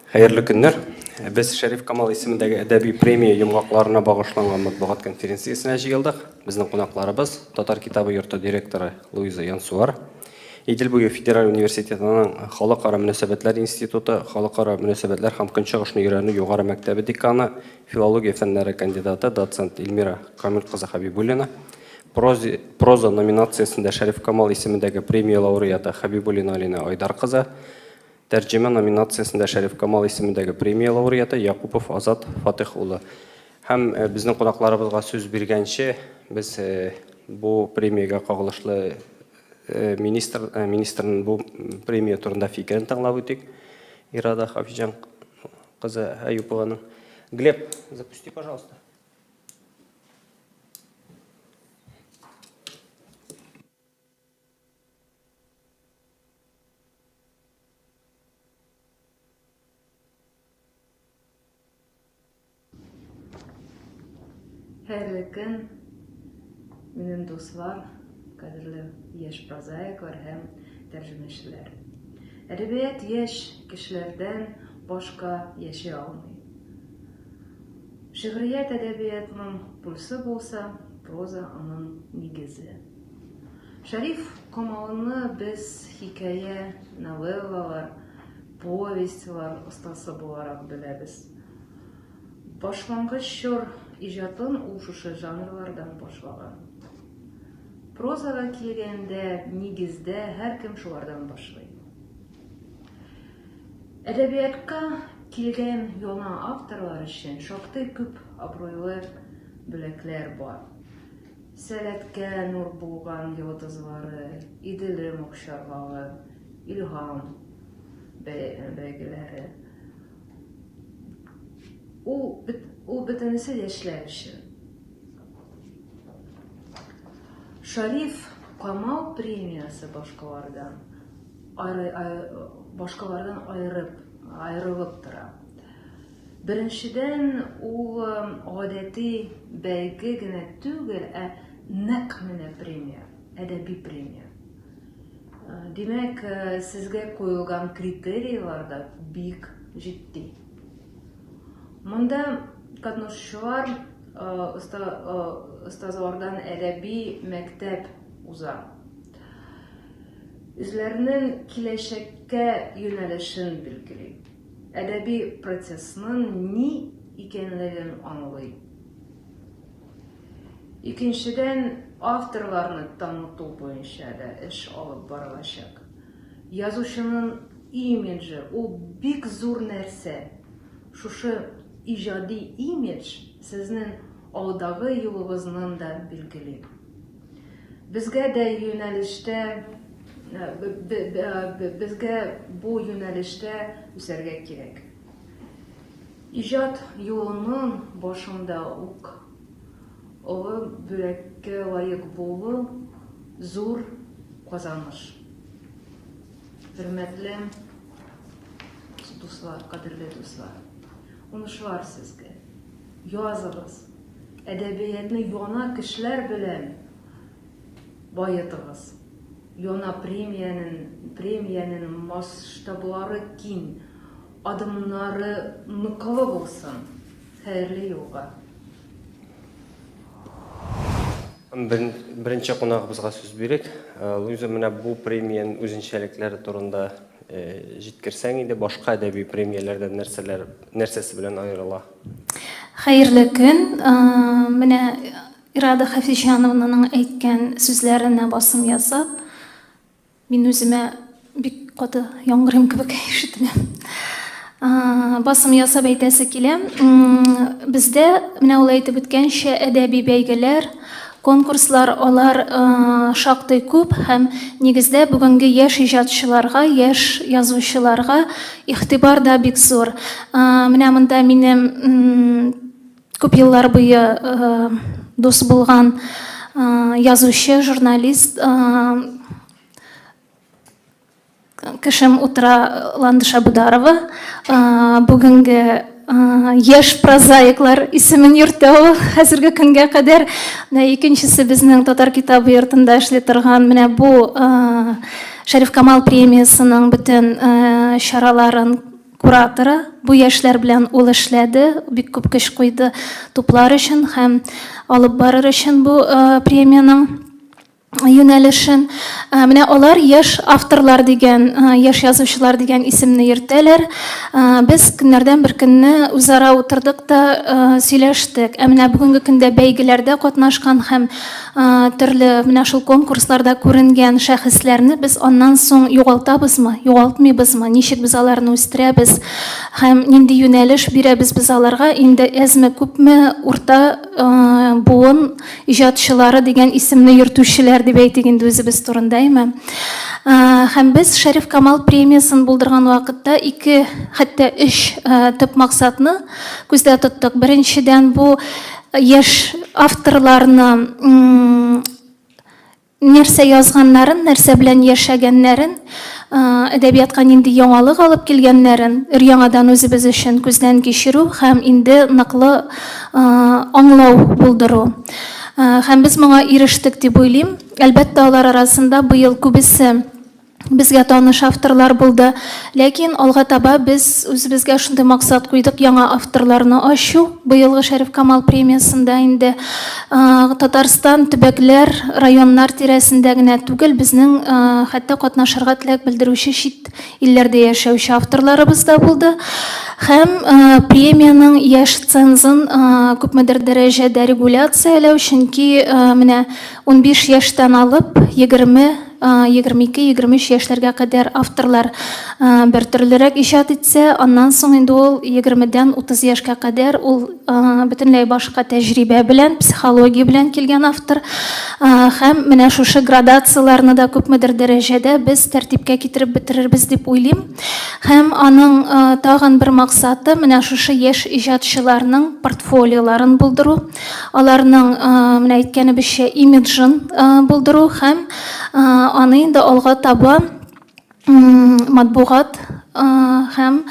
Хәерле көннәр. Без Шәриф Камал исемендәге әдәби премия йомгакларына багышланган матбугат конференциясенә җыелдык. Безнең кунакларыбыз Татар китабы йорты директоры Луиза Янсуар, Идел буе федераль университетының Халыкара мөнәсәбәтләр институты, Халыкара мөнәсәбәтләр һәм Көнчыгышны өйрәнү югары мәктәбе деканы, филология фәннәре кандидаты, доцент Эльмира Камил кызы Хәбибуллина, проза номинациясендә Шәриф Камал исемендәге премия лауреаты Хәбибуллина Алинә Айдар кызы, Тәрҗемә номинациясендә Шәриф Камал исемендәге премия лауреаты Якупов Азат Фатыйх улы. Һәм безнең кунакларыбызга сүз биргәнче, без бу премиягә кагылышлы министр, министрның бу премия турында фикерен тыңлап үтик. Ирада Хафиҗан кызы Әюпованың. Глеб, запусти, пожалуйста. Хәерле көн, минем дуслар, кадерле яшь прозаиклар һәм тәрҗемәчеләр. Әдәбият яшь кешеләрдән башка яши алмый. Шигърият әдәбиятның пульсы булса, проза аның нигезе. Шәриф Камалны без хикәя, новеллалар, повестьлар остасы буларак беләбез. Башлангыч чор иҗатын ул шушы жанрлардан башлаган. Прозага килгәндә, нигездә һәркем шулардан башлый. Әдәбиятка килгән яңа авторлар өчен шактый күп абруйлы бүләкләр бар. Сәләткә нур булган йолдызлары, Иделем акчарлагы, Илһам бәйгеләре. Ул, ул бөтенесе яшьләр өчен. Шариф Камал премиясе башкалардан башкалардан аерып, аерылып тора. Беренчедән, ул гадәти бәйге генә түгел, ә нәкъ менә премия, әдәби премия. Димәк, сезгә куелган критерийлар да бик җитди. Монда катнашучылар остазлардан әдәби мәктәп уза. Үзләренең киләчәккә юнәлешен билгели. Әдәби процессның ни икәнлеген аңлый. Икенчедән, авторларны таныту буенча да эш алып барылачак. Язучының имиджы, ул бик зур нәрсә. Шушы иҗади имидж сезнең алдагы юлыгызны да билгели. Безгә дә юнәлештә безгә бу юнәлештә үсәргә кирәк. Иҗат юлының башында ук олы бүләккә лаек булу зур казаныш. Хөрмәтле дуслар, кадерле дуслар, уңышлар сезгә! Языгыз! Әдәбиятны яна кешеләр белән баетыгыз. Яна премиянен премиянен масштаблары кин, адымнары ныклы булсын. Хәерле юлга. Беренче кунагыбызга сүз бирик. Луиза, менә бу премиянең үзенчәлекләре турында җиткерсәң иде, башка әдәби премияләрдән нәрсәләр, нәрсәсе белән аерыла? Хәерле көн. Менә Ирада Хафизҗановнаның әйткән сүзләренә басым ясап, мин үземә бик каты яңгырыйм кебек ишетелә. Басым ясап әйтәсе килә. Бездә, менә ул әйтеп үткәнчә, әдәби бәйгеләр, конкурслар, алар шактый күп һәм нигездә бүгенге яшь иҗатчыларга, яшь язучыларга Игътибар да бик зур. Менә монда минем күп еллар буе дус булган язучы, журналист кешем утыра Ландыш Абударова. Бүгенге яшь прозаиклар исемен йөртә ул хәзерге көнгә кадәр. Менә икенчесе безнең Татар китабы йортында эшли торган менә бу Шәриф Камал премиясенең бөтен чараларын кураторы. Бу яшьләр белән ул эшләде, бик күп көч куйды туплар өчен һәм алып барыр өчен бу премиянең юнәлешен. Менә алар яшь авторлар дигән, яшь язучылар дигән исемне йөртәләр. Без көннәрдән бер көнне үзара утырдык та сөйләштек. Ә менә бүгенге көндә бәйгеләрдә катнашкан һәм төрле менә шул конкурсларда күренгән шәхесләрне без аннан соң югалтабызмы, югалтмыйбызмы, ничек без аларны үстерәбез һәм нинди юнәлеш бирәбез без аларга, инде әзме-күпме урта буын иҗатчылары дигән исемне йөртүчеләр дип әйтик инде үзебез турында, әйме? Һәм без Шәриф Камал премиясен булдырган вакытта ике, хәтта өч төп максатны күздә тоттык. Беренчедән, бу яшь авторларны нәрсә язганнарын, нәрсә белән яшәгәннәрен, әдәбиятка нинди яңалык алып килгәннәрен өр-яңадан үзебез өчен күздән кичерү һәм инде ныклы аңлау булдыру. Һәм без моңа ирештек дип уйлыйм. Әлбәттә, алар арасында быел күбесе Безгә таныш авторлар булды. Ләкин алга таба без үзебезгә шундый максат куйдык, яңа авторларны ачу. Быелгы Шәриф Камал премиясендә инде Татарстан, төбәкләр, районнар тирәсендә генә түгел, безнең хәтта катнашырга теләк белдерүче чит илләрдә яшәүче авторларыбыз да булды. Һәм премиянең яшь цензын күпмедер дәрәҗәдә регуляцияләү, чөнки менә 15 яшьтән алып 20 22, 23 яшьләргә кадәр авторлар бер төрлерәк иҗат итсә, аннан соң инде ул 20-дән 30 яшькә кадәр ул бөтенләй башка тәҗрибә белән, психология белән килгән автор. Һәм менә шушы градацияләрне дә күпмедер дәрәҗәдә без тәртипкә китереп бетерербез дип уйлыйм. Һәм аның тагын бер максаты менә шушы яшь иҗатчыларның портфолиоларын булдыру. Аларның, менә әйткәнебезчә, имиджын булдыру һәм аны инде алга таба матбугат һәм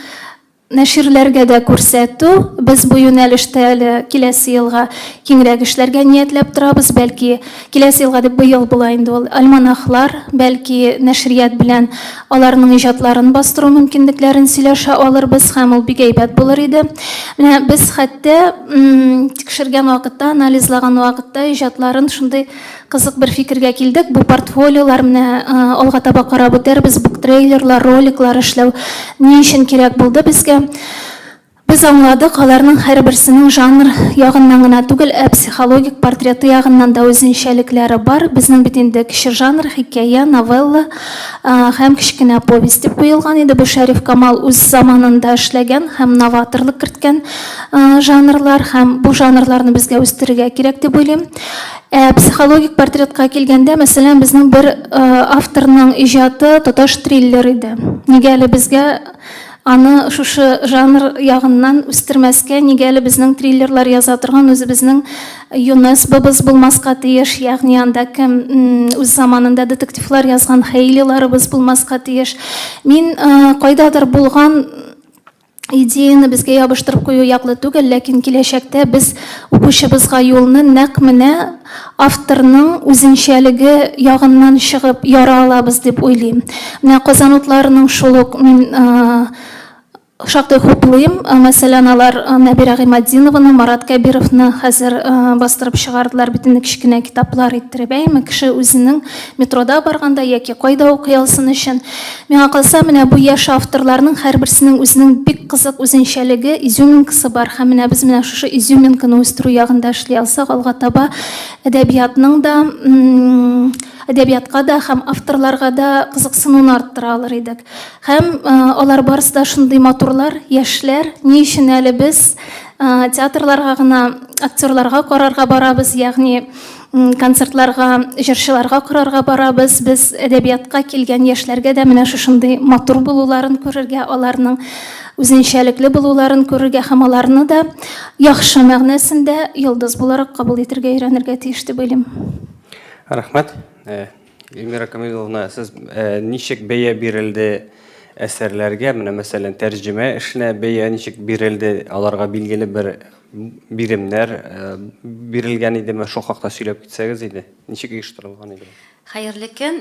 нәширләргә дә күрсәтү. Без бу юнәлештә әле киләсе елга киңрәк эшләргә ниятләп торабыз. Бәлки, киләсе елга дип быел була инде ул альманахлар, бәлки нәшрият белән аларның иҗатларын бастыру мөмкинлекләрен сөйләшә алырбыз һәм ул бик әйбәт булыр иде. Менә без хәтта тикшергән вакытта, анализлаган вакытта иҗатларын шундый кызык бер фикергә килдек. Бу портфолиолар менә алга таба карап үтәрбез, буктрейлерлар, роликлар эшләү ни өчен кирәк булды безгә? Без аңладык, аларның һәрберсенең жанр ягыннан гына түгел, ә психологик портреты ягыннан да үзенчәлекләре бар. Безнең бит инде кече жанр, хикәя, новелла һәм кечкенә повесть дип куелган иде. Бу Шәриф Камал үз заманында эшләгән һәм новаторлык керткән жанрлар һәм бу жанрларны безгә үстерергә кирәк дип уйлыйм. Ә психологик портретка килгәндә, мәсәлән, безнең бер авторның иҗаты тоташ триллер иде. Нигә әле безгә Аны шушы жанр ягыннан үстермәскә, нигә әле безнең триллерлар яза торган үзебезнең ЮНЕСБыбыз булмаска тиеш, ягъни анда кем үз заманында детективлар язган Хейлиларыбыз булмаска тиеш. Мин кайдадыр булган идеяны безгә ябыштырып кую яклы түгел, ләкин киләчәктә без укучыбызга юлны нәкъ менә авторның үзенчәлеге ягыннан чыгып яра алабыз дип уйлыйм. Менә Казан утларының шул ук мин шактый хуплыйм. Мәсәлән, алар Нәбирә Гыйматдинованы, Марат Кәбировны хәзер бастырып чыгардылар бит инде кечкенә китаплар иттереп, әйеме? Кеше үзенең метрода барганда яки кайда укый алсын өчен. Миңа калса, менә бу яшь авторларның һәрберсенең үзенең бик кызык үзенчәлеге, изюминкасы бар һәм менә без менә шушы изюминканы үстерү ягында эшли алсак, алга таба әдәбиятның да, әдәбиятка да һәм авторларга да кызыксынуны арттыра алыр идек. Һәм алар барысы да шундый матурлар, яшьләр. Ни өчен әле без театрларга гына актерларга карарга барабыз, ягъни концертларга, җырчыларга карарга барабыз. Без әдәбиятка килгән яшьләргә дә менә шушындый матур булуларын күрергә, аларның үзенчәлекле булуларын күрергә һәм аларны да яхшы мәгънәсендә йолдыз буларак кабул итергә өйрәнергә тиеш дип уйлыйм. Рәхмәт. Э, Эльмира Камиловна, сез э, ничек бәя бирелде әсәрләргә? Менә мәсәлән, тәрҗемә эшенә бәя ничек бирелде? Аларга билгеле бер биремнәр бирелгән идеме? Шул хакта сөйләп китсәгез иде. Ничек оештырылган иде? Хәерле көн.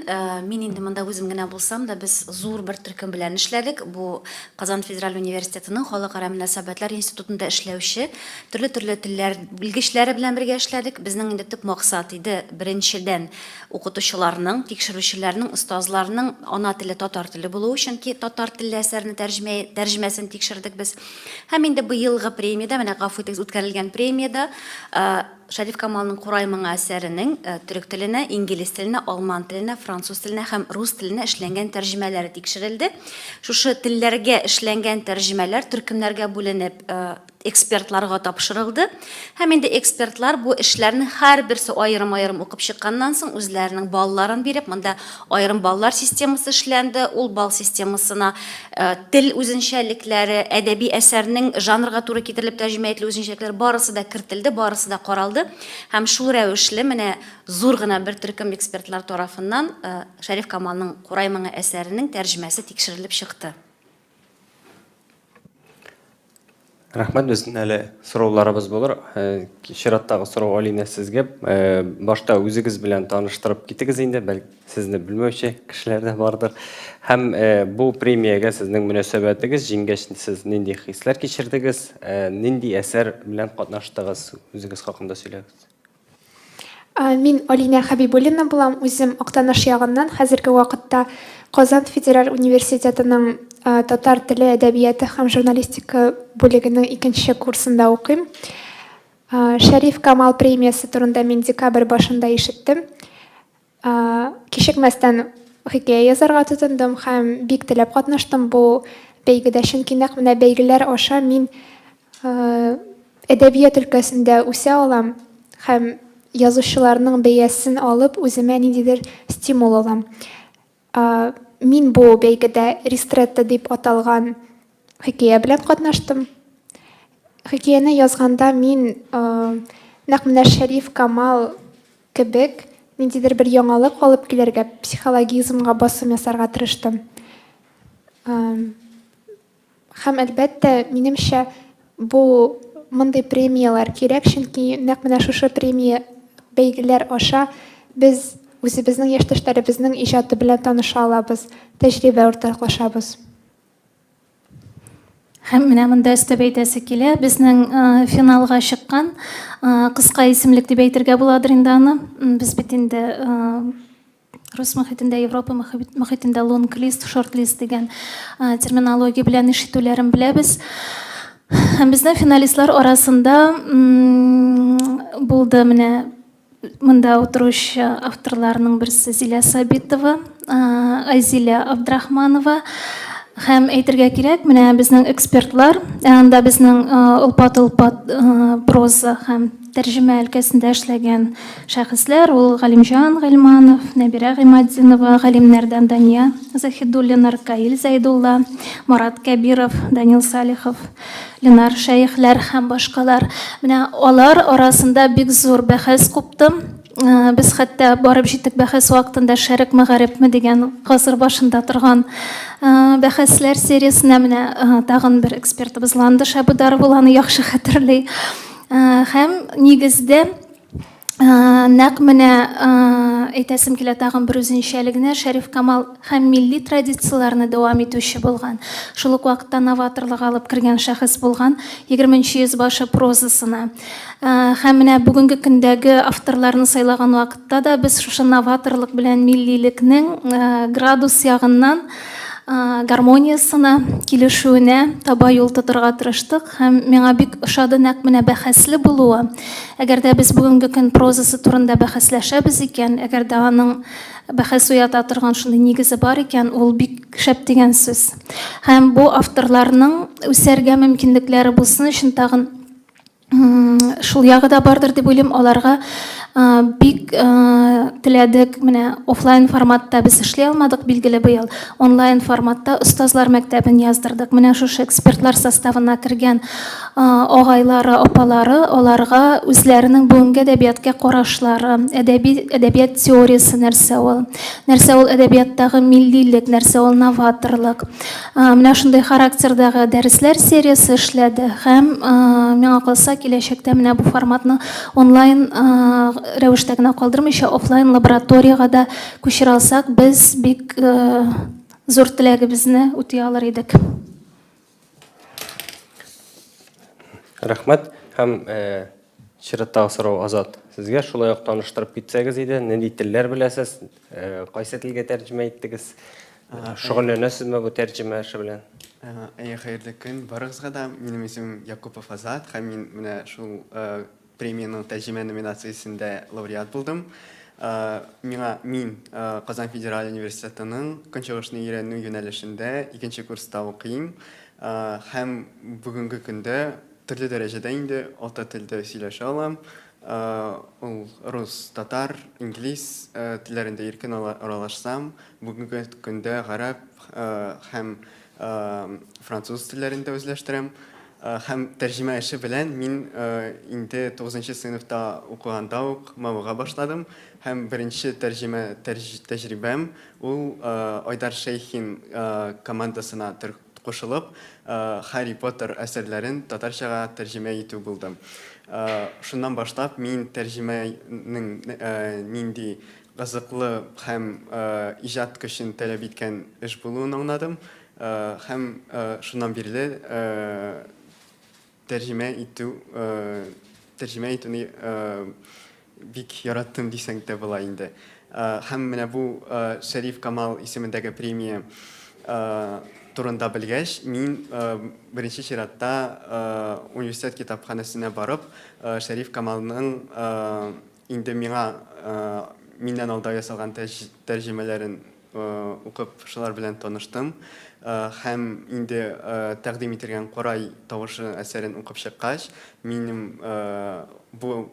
Мин инде монда үзем генә булсам да, без зур бер төркем белән эшләдек. Бу Казан федераль университетының Халыкара мөнәсәбәтләр институтында эшләүче төрле-төрле телләр белгечләре белән бергә эшләдек. Безнең инде төп максат иде, беренчедән, укытучыларның, тикшерүчеләрнең, остазларның ана теле татар теле булуы, чөнки татар телле әсәрне тәрҗемә, тәрҗемәсен тикшердек без. Һәм инде быелгы премиядә, менә гафу итегез, үткәрелгән премиядә Шәриф Камалның Курай моңы әсәренең төрек теленә, инглиз теленә, алман теленә, француз теленә һәм рус теленә эшләнгән тәрҗемәләре тикшерелде. Шушы телләргә эшләнгән тәрҗемәләр төркемнәргә бүленеп, экспертларга тапшырылды. Һәм инде экспертлар бу эшләрне һәрберсе аерым-аерым укып чыкканнан соң үзләренең балларын биреп, монда аерым баллар системасы эшләнде. Ул балл системасына тел үзенчәлекләре, әдәби әсәрнең жанрга туры китерелеп тәрҗемә ителү үзенчәлекләре барысы да кертелде, барысы да каралды. Һәм шул рәвешле менә зур гына бер төркем экспертлар тарафыннан Шәриф Камалның Курай моңы әсәренең тәрҗемәсе тикшерелеп чыкты. Рәхмәт, безнең әле сорауларыбыз булыр. Э, чираттагы сорау Алинә сезгә. Э, башта үзегез белән таныштырып китегез инде, бәлки сезне белмәүче кешеләр дә бардыр. Һәм э, бу премиягә сезнең мөнәсәбәтегез, җиңгәч сез нинди хисләр кичердегез, нинди әсәр белән катнаштыгыз, үзегез хакында сөйләгез. Мин Алинә Хәбибуллина булам, үзем Актаныш ягыннан, хәзерге вакытта Казан федераль университетының татар теле, әдәбияты һәм журналистика бүлегенең икенче курсында укыйм. Шәриф Камал премиясе турында мин декабрь башында ишеттем. Кичекмәстән хикәя язарга тотындым һәм бик теләп катнаштым бу бәйгедә, чөнки нәкъ менә бәйгеләр аша мин әдәбият өлкәсендә үсә алам һәм язучыларның бәясен алып, үземә ниндидер стимул алам. Мин бу бәйгедә Ристретто дип аталган хикәя белән катнаштым. Хикәяне язганда мин нәкъ менә Шәриф Камал кебек ниндидер бер яңалык алып килергә, психологизмга басым ясарга тырыштым. Һәм, әлбәттә, минемчә, бу мондый премияләр кирәк, чөнки нәкъ менә шушы премия бәйгеләр аша без үзебезнең яшьтәшләребезнең иҗаты белән таныша алабыз, тәҗрибә уртаклашабыз. Һәм менә монда өстәп әйтәсе килә, безнең финалга чыккан кыска исемлек дип әйтергә буладыр инде аны. Без бит инде рус мөхитендә, Европа мөхитендә лонг-лист, шорт-лист дигән терминология белән эш итүләрен беләбез. Һәм безнең финалистлар арасында булды менә Монда утыручы авторларның берсе Зилә Сабитова, Айзилә Абдрахманова. Һәм әйтергә кирәк, менә безнең экспертлар, анда безнең олпат-олпат проза һәм тәрҗемә өлкәсендә эшләгән шәхесләр, ул Галимҗан Гыйльманов, Нәбирә Гыйматдинова, галимнәрдән Дания Заһидуллина, Ркаил Зәйдулла, Марат Кәбиров, Данил Салихов, Ленар Шәехләр һәм башкалар. Менә алар арасында бик зур бәхәс купты. Э, без хәтта барып җиттек бәхәс вакытында шәрык мәгарипме дигән гасыр башында торган э, бәхәсләр сериясенә менә э, тагын бер экспертыбыз Ландыш Әбүдаров ул аны яхшы хәтерли. Һәм нигездә Нәкъ менә әйтәсем килә тагын бер үзенчәлегенә, Шәриф Камал һәм милли традицияләрне дәвам итүче булган, шул ук вакытта новаторлык алып кергән шәхес булган 20 йөз башы прозасына. Һәм менә бүгенге көндәге авторларны сайлаган вакытта да без шушы новаторлык белән миллилекнең градус ягыннан гармониясенә, килешүенә таба юл тотырга тырыштык һәм миңа бик ошады нәкъ менә бәхәсле булуы. Әгәр дә без бүгенге көн прозасы турында бәхәсләшәбез икән, әгәр дә аның бәхәс уята торган шундый нигезе бар икән, ул бик шәп дигән сүз. Һәм бу авторларның үсәргә мөмкинлекләре булсын өчен тагын шул ягы да бардыр дип уйлыйм, аларга Бик теләдек, менә офлайн форматта без эшли алмадык, билгеле быел. Онлайн форматта остазлар мәктәбен яздырдык. Менә шушы экспертлар составына кергән агайлары, апалары, аларга үзләренең бүгенге әдәбиятка карашлары, әдәби әдәбият теориясе нәрсә ул, нәрсә ул әдәбияттагы миллилек, нәрсә ул новаторлык. Менә шундый характердагы дәресләр сериясе эшләде һәм миңа калса, киләчәктә менә бу форматны онлайн рәвештә генә калдырмыйча, офлайн лабораториягә дә күчерә алсак, без бик зур теләгебезне үти алыр идек. Рәхмәт. Һәм э, чираттагы сорау Азат. Сезгә шулай ук таныштырып китсәгез иде, нинди телләр беләсез, э, кайсы телгә тәрҗемә иттегез? Шөгыльләнәсезме бу тәрҗемә эше белән? Әйе, хәерле көн барыгызга да. Минем исемем Якупов Азат һәм мин менә шул э, премиянең тәрҗемә номинациясендә лауреат булдым. Миңа мин Казан федераль университетының Көнчыгышны өйрәнү юнәлешендә икенче курста укыйм һәм бүгенге көндә төрле дәрәҗәдә инде алты телдә сөйләшә алам. Ул рус, татар, инглиз телләрендә иркен аралашсам, бүгенге көндә гарәп һәм француз телләрен дә үзләштерәм. Һәм тәрҗемә эше белән мин инде тугызынчы сыйныфта укыганда ук мавыга башладым. Һәм беренче тәрҗемә тәҗрибәм ул Айдар Шәйхин командасына кушылып, Һарри Поттер әсәрләрен татарчага тәрҗемә итү булды. Шуннан башлап мин тәрҗемәнең нинди кызыклы һәм иҗат көчен таләп иткән эш булуын аңладым һәм шуннан бирле тәрҗемә итү тәрҗемә итүне бик яраттым дисәң дә була инде. Һәм менә бу Шәриф Камал исемендәге премия турында белгәч, мин беренче чиратта университет китапханәсенә барып, Шәриф Камалның Инде миңа миннән алда ясалган тәрҗемәләрен укып, шулар белән таныштым. Һәм инде тәкъдим ителгән Курай тавышы әсәрен укып чыккач, минем бу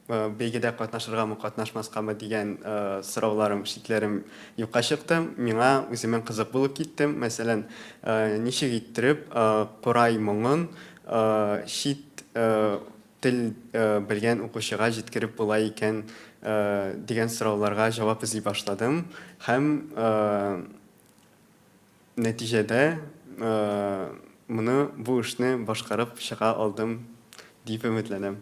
бәйгедә катнашыргамы, катнашмаскамы дигән сорауларым, шикләрем юкка чыкты. Миңа үземә кызык булып китте. Мәсәлән, ничек иттереп курай моңын чит тел белгән укучыга җиткереп була икән дигән сорауларга җавап эзли башладым һәм нәтиҗәдә моны бу эшне башкарып чыга алдым дип өметләнәм.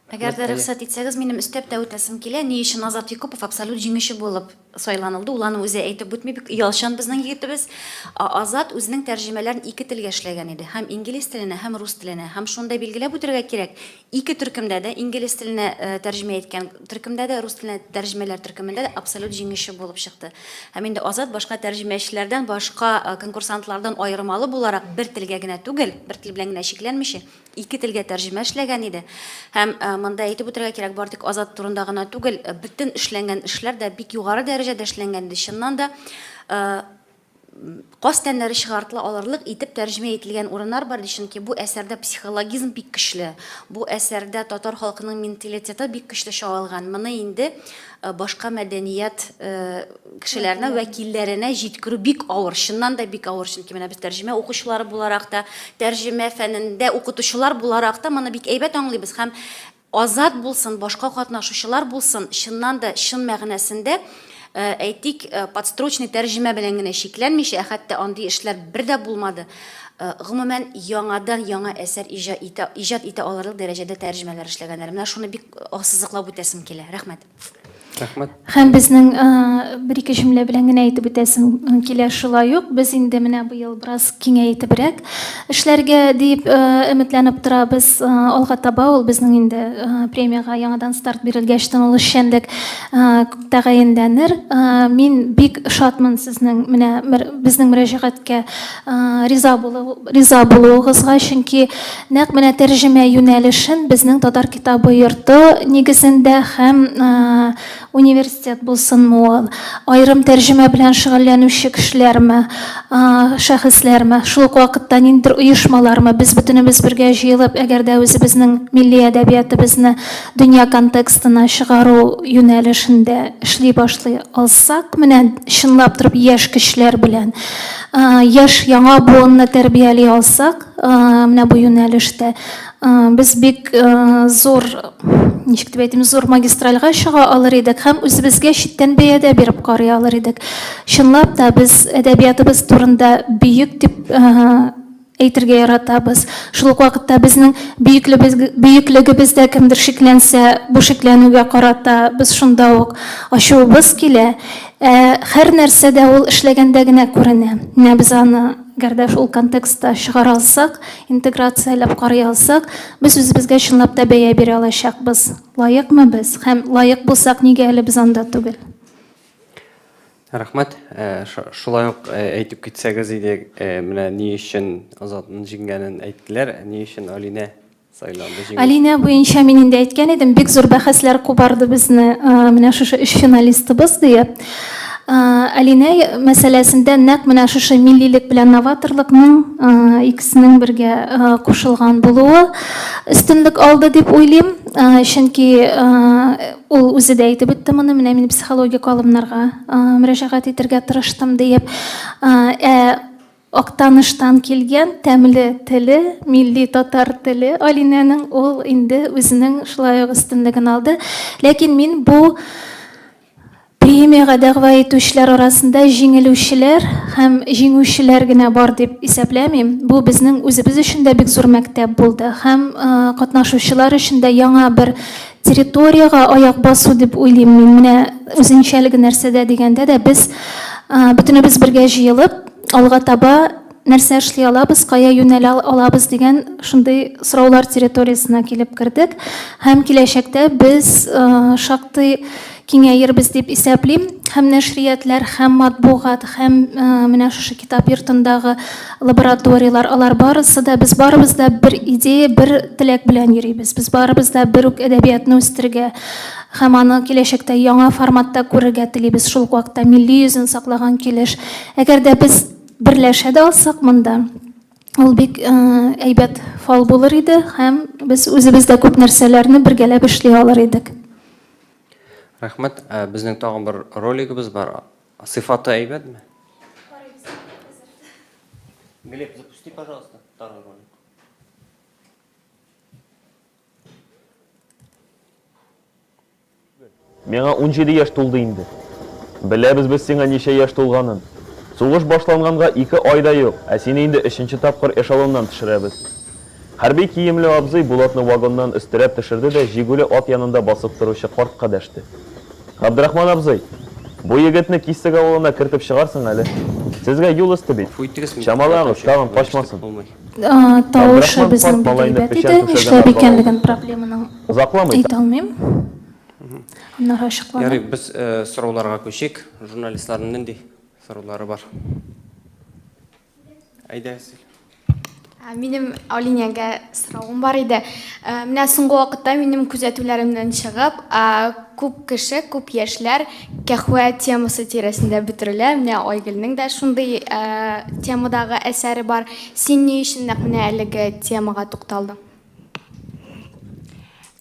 Әгәр дә рөхсәт итсәгез, минем өстәп тә үтәсем килә, ни өчен Азат Якупов абсолют җиңүче булып сайланылды, ул аны үзе әйтеп үтми, бик оялчан безнең егетебез. Азат үзенең тәрҗемәләрен ике телгә эшләгән иде, һәм инглиз теленә, һәм рус теленә. Һәм шуны да билгеләп үтәргә кирәк, ике төркемдә дә, инглиз теленә э, тәрҗемә иткән төркемдә дә, рус теленә тәрҗемәләр төркемендә дә абсолют җиңүче булып чыкты. Һәм инде Азат башка тәрҗемәчеләрдән, башка э, конкурсантлардан аермалы буларак бер телгә генә түгел, бер тел белән генә чикләнмичә, ике телгә тәрҗемә эшләгән иде. Һәм э, монда әйтеп үтәргә кирәк, бары тик Азат турында гына түгел, э, бөтен эшләнгән эшләр дә бик югары дәрәҗәдә эшләнгән иде. Чыннан да, э, каз тәннәре чыгартыла алырлык итеп тәрҗемә ителгән урыннар бар иде, чөнки бу әсәрдә психологизм бик көчле, бу әсәрдә татар халкының менталитеты бик көчле чагылган. Моны инде башка мәдәният кешеләренә, вәкилләренә җиткерү бик авыр, чыннан да бик авыр, чөнки менә без тәрҗемә укучылары буларак та, тәрҗемә фәнендә укытучылар буларак та моны бик әйбәт аңлыйбыз һәм Азат булсын, башка катнашучылар булсын, чыннан да, чын мәгънәсендә, әйтик, подстрочный тәрҗемә белән генә чикләнмичә, ә хәтта андый эшләр бер дә булмады, гомумән, яңадан яңа әсәр иҗат итә алырлык дәрәҗәдә тәрҗемәләр эшләгәннәр. Менә шуны бик ассызыклап үтәсем килә. Рәхмәт. Рәхмәт. Һәм безнең бер-ике җөмлә белән генә әйтеп үтәсем килә шулай ук. Без инде менә быел бераз киңәйтебрәк эшләргә дип өметләнеп торабыз. Алга таба ул безнең инде премиягә яңадан старт бирелгәчтен ул эшчәнлек тәгаенләнер. Мин бик шатмын сезнең менә безнең мөрәҗәгатькә риза булу риза булуыгызга, чөнки Нәкъ менә тәрҗемә юнәлешен безнең Татар китабы йорты нигезендә һәм Университет булсынмы ул, аерым тәрҗемә белән шөгыльләнүче кешеләрме, шәхесләрме, шул ук вакытта ниндидер оешмалармы, без бөтенебез бергә җыелып, әгәр дә үзебезнең милли әдәбиятыбызны дөнья контекстына чыгару юнәлешендә эшли башлый алсак, менә чынлап торып яшь көчләр белән, яшь яңа буынны тәрбияли алсак, менә бу юнәлештә, Без бик зур, ничек дип әйтим, зур магистральгә чыга алыр идек һәм үзебезгә читтән бәя дә биреп карый алыр идек. Чынлап та без әдәбиятыбыз турында бөек дип әйтергә яратабыз. Шул ук вакытта безнең бөеклегебездә кемдер шикләнсә, бу шикләнүгә карата без шунда ук ачуыбыз килә. Ә һәр нәрсә дә ул эшләгәндә генә күренә. Менә без аны әгәр дә шул контекстта чыгара алсак, интеграцияләп карый алсак, без үзебезгә чынлап та бәя бирә алачакбыз. Лаекмы без? Һәм лаек булсак, нигә әле без анда түгел? Рәхмәт. Э, шулай ук э, әйтеп китсәгез иде, э, менә ни өчен Азатның җиңгәнен әйттеләр, ни өчен Алинә сайланды җиңүче. Алинә буенча мин инде әйткән идем, бик зур бәхәсләр кубарды безне менә шушы өч финалистыбыз диеп. Алинә мәсьәләсендә нәкъ менә шушы миллилек белән новаторлыкның икесенең бергә кушылган булуы өстенлек алды дип уйлыйм. Чөнки ул үзе дә әйтеп үтте моны, менә мин психологик алымнарга мөрәҗәгать итәргә тырыштым диеп. Ә Актаныштан килгән тәмле теле, милли татар теле Алинәнең, ул инде үзенең шулай ук өстенлеген алды. Ләкин мин бу премиягә дәгъва итүчеләр арасында җиңелүчеләр һәм җиңүчеләр генә бар дип исәпләмим. Бу безнең үзебез өчен дә бик зур мәктәп булды һәм катнашучылар өчен дә яңа бер территориягә аяк басу дип уйлыйм мин. Менә үзенчәлеге нәрсәдә дигәндә дә без бөтенебез бергә җыелып, алга таба нәрсә эшли алабыз, кая юнәлә алабыз дигән шундый сораулар территориясенә килеп кердек. Һәм киләчәктә без шактый киңәербез дип исәплим. Һәм нәшриятләр, һәм матбугат, һәм менә шушы китап йортындагы лабораторияләр, алар барысы да, без барыбыз да бер идея, бер теләк белән йөрибез. Без барыбыз да бер үк әдәбиятны үстерергә һәм аны киләчәктә яңа форматта күрергә телибез, шул ук вакытта милли йөзен саклаган килеш. Әгәр дә без берләшә дә алсак монда, ул бик әйбәт фал булыр иде һәм без үзебез дә күп нәрсәләрне бергәләп эшли алыр идек. Рәхмәт. Безнең тагын бер ролигыбыз бар. Сыйфаты әйбәтме? Глеб, запусти, пожалуйста, второй ролик. Миңа 17 яшь тулды инде. Беләбез без сиңа ничә яшь тулганын. Сугыш башланганга ике ай да юк, ә сине инде өченче тапкыр эшелоннан төшерәбез. Хәрби киемле абзый Булатны вагоннан өстерәп төшерде дә җигүле ат янында басып торучы картка дәште. Габдрахман абзый, бу егетне Киссек авылына кертеп чыгарсың әле. Сезгә юл өсте бит. Гафу итегез, мин Чамалагыз, туктатам, чөнки тагын болай ишетеп качмасын. булмый. Тавышы Габдрахман безнең карт бик малайны әйбәт печән иде. түшәгән Нишләп арбага икәнлеген утыртты. проблеманың Озакламый әйтә алмыйм. Аннары ачыкланыр. Ярый, без сорауларга күчик. Журналистларның нинди сораулары бар? Әйдә, Әсил. Минем Алинәгә соравым бар иде. Менә соңгы вакытта минем күзәтүләремнән чыгып, күп кеше, күп яшьләр кәхвә темасы тирәсендә бөтерелә. Менә Айгөлнең дә шундый темадагы әсәре бар. Син ни өчен нәкъ менә әлеге темага тукталдың?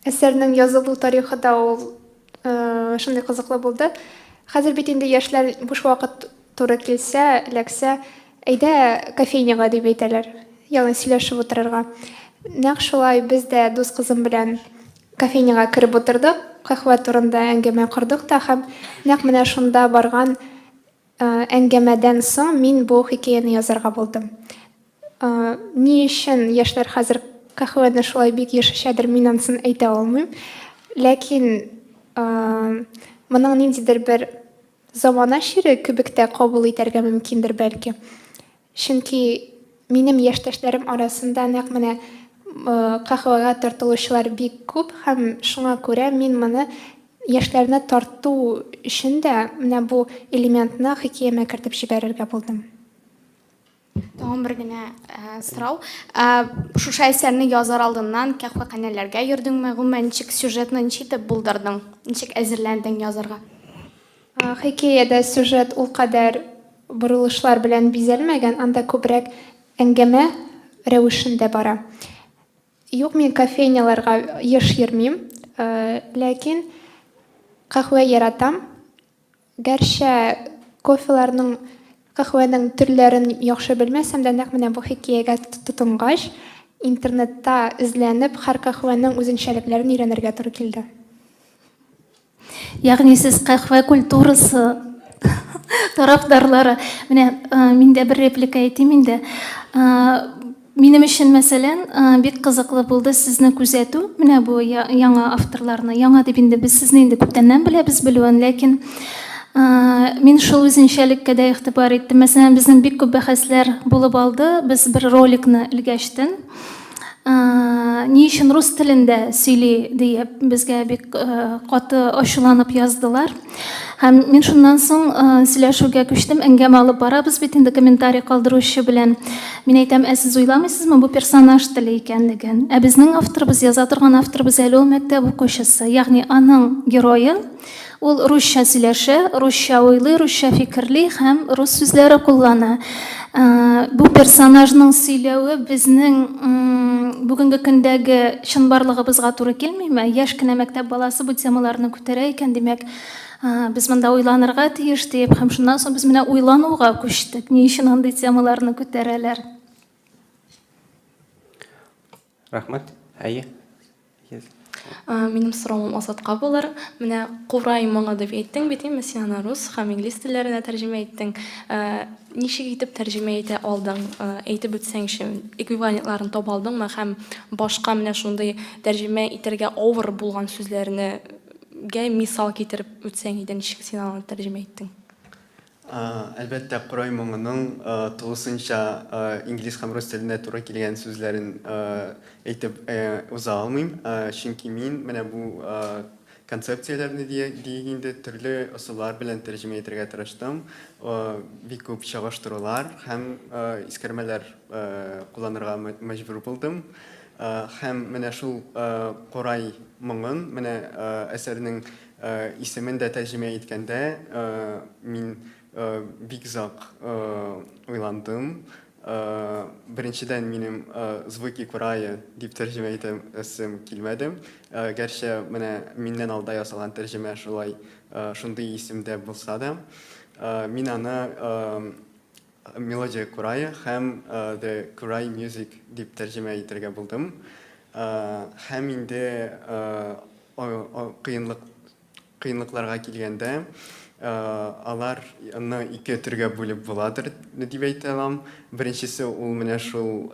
Әсәрнең язылу тарихы да ул шундый кызыклы булды. Хәзер бит инде яшьләр буш вакыт туры килсә, эләксә, әйдә кофейняга дип әйтәләр, ягъни сөйләшеп утырырга. Нәкъ шулай без дә дус кызым белән кофейняга кереп утырдык, каһвә турында әңгәмә кордык та һәм нәкъ менә шунда барган әңгәмәдән соң мин бу хикәяне язарга булдым. Ни өчен яшьләр хәзер каһвәне шулай бик еш эчәдер, мин анысын әйтә алмыйм. Ләкин моның ниндидер бер замана чире кебек тә кабул итәргә мөмкиндер бәлки. Чөнки минем яшьтәшләрем арасында нәкъ менә каһвәгә тартылучылар бик күп һәм шуңа күрә мин моны яшьләрне тарту өчен дә менә бу элементны хикәямә кертеп җибәрергә булдым. Тагын бер генә сорау. Шушы әсәрне язар алдыннан каһвәханәләргә йөрдеңме? Гомумән, ничек сюжетны ничек итеп булдырдың? Ничек әзерләндең язарга? Хикәядә сюжет ул кадәр борылышлар белән бизәлмәгән, анда күбрәк әңгәмә рәвешендә бара. Юк, мин кофейняларга еш йөрмим, ләкин каһвә яратам. Гәрчә кофеларның, каһвәнең төрләрен яхшы белмәсәм дә, нәкъ менә бу хикәягә тотынгач, интернетта эзләнеп, һәр каһвәнең үзенчәлекләрен өйрәнергә туры килде. Ягъни сез каһвә культурасы тарафдарлары. Менә мин дә бер реплика әйтим инде. Минем өчен, мәсәлән, бик кызыклы булды сезне күзәтү, менә бу яңа авторларны. Яңа дип инде без сезне инде күптәннән беләбез белүен, ләкин мин шул үзенчәлеккә дә игътибар иттем. Мәсәлән, безнең бик күп бәхәсләр булып алды. Без бер роликны элгәчтен, ни өчен рус телендә сөйли диеп безгә бик каты ачуланып яздылар. Һәм мин шуннан соң сөйләшүгә күчтем, әңгәмә алып барабыз бит инде комментарий калдыручы белән. Мин әйтәм, ә сез уйламыйсызмы бу персонаж теле икәнлеген? Ә безнең авторыбыз, яза торган авторыбыз әле ул мәктәп укучысы, ягъни аның герое ул русча сөйләшә, русча уйлый, русча фикерли һәм рус сүзләре куллана. Бу персонажның сөйләве безнең бүгенге көндәге чынбарлыгыбызга туры килмиме? Яшь кенә мәктәп баласы бу темаларны күтәрә икән, димәк, без монда уйланырга тиеш диеп, һәм шуннан соң без менә уйлануга күчтек. Ни өчен андый темаларны күтәрәләр? Рәхмәт. Әйе. Минем соравым Азатка булыр. Менә Курай моңы дип әйттең бит, инде син аны рус һәм инглиз телләренә тәрҗемә иттең. Ничек итеп тәрҗемә итә алдың? Әйтеп үтсәңче, эквивалентларын таба алдыңмы һәм башка менә шундый тәрҗемә итәргә авыр булган сүзләрне гә мисал китереп үтсәң иде, ничек син аны тәрҗемә иттең? Әлбәттә, Корай моңының тулысынча инглиз һәм рус теленә туры килгән сүзләрен әйтеп уза алмыйм, чөнки мин менә бу концепцияләрне диик инде төрле ысуллар белән тәрҗемә итәргә тырыштым. Бик күп чагыштырулар һәм искәрмәләр кулланырга мәҗбүр булдым. Һәм менә шул Корай моңын, менә әсәрнең Исемен дә тәрҗемә иткәндә мин бик озак уйландым. Беренчедән, минем Звуки Курая дип тәрҗемә итәсем килмәде. Гәрчә менә миннән алда ясалган тәрҗемә шулай шундый исемдә булса да, мин аны Мелодия Курая һәм The Kurai Music дип тәрҗемә итәргә булдым. Һәм инде кыенлык кыенлыкларга килгәндә, аларны ике төргә бүлеп буладыр дип әйтә алам. Беренчесе ул менә шул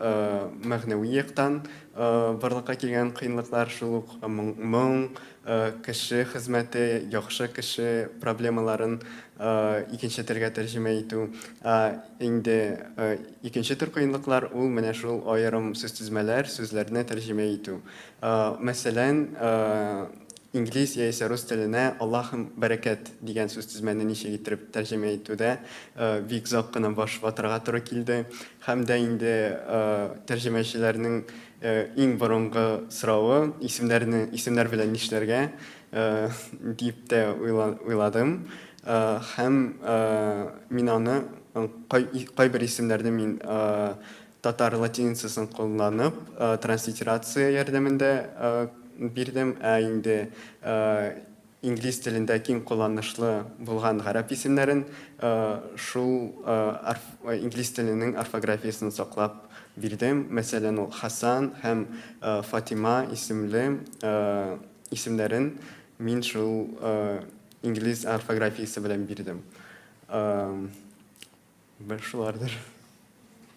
мәгънәви яктан барлыкка килгән кыенлыклар, шул ук моң, кеше хезмәте, яхшы кеше проблемаларын икенче телгә тәрҗемә итү. Ә инде икенче төр кыенлыклар ул менә шул аерым сүзтезмәләр, сүзләрне тәрҗемә итү. Мәсәлән, инглиз яисә рус теленә Аллаһым бәрәкәт дигән сүзтезмәне ничек иттереп тәрҗемә итүдә бик озак кына баш ватырга туры килде. Һәм дә инде тәрҗемәчеләрнең иң борынгы соравы, исемнәрне, исемнәр белән нишләргә дип тә уйладым. Һәм мин аны кайбер исемнәрне мин Татар латиницасын кулланып, транслитерация ярдәмендә бирдем, ә инде инглиз телендә киң кулланышлы булган гарәп исемнәрен шул инглиз теленең орфографиясен саклап бирдем. Мәсәлән, ул Хасан һәм Фатима исемле исемнәрен мин шул инглиз орфографиясе белән бирдем. Бер шулардыр.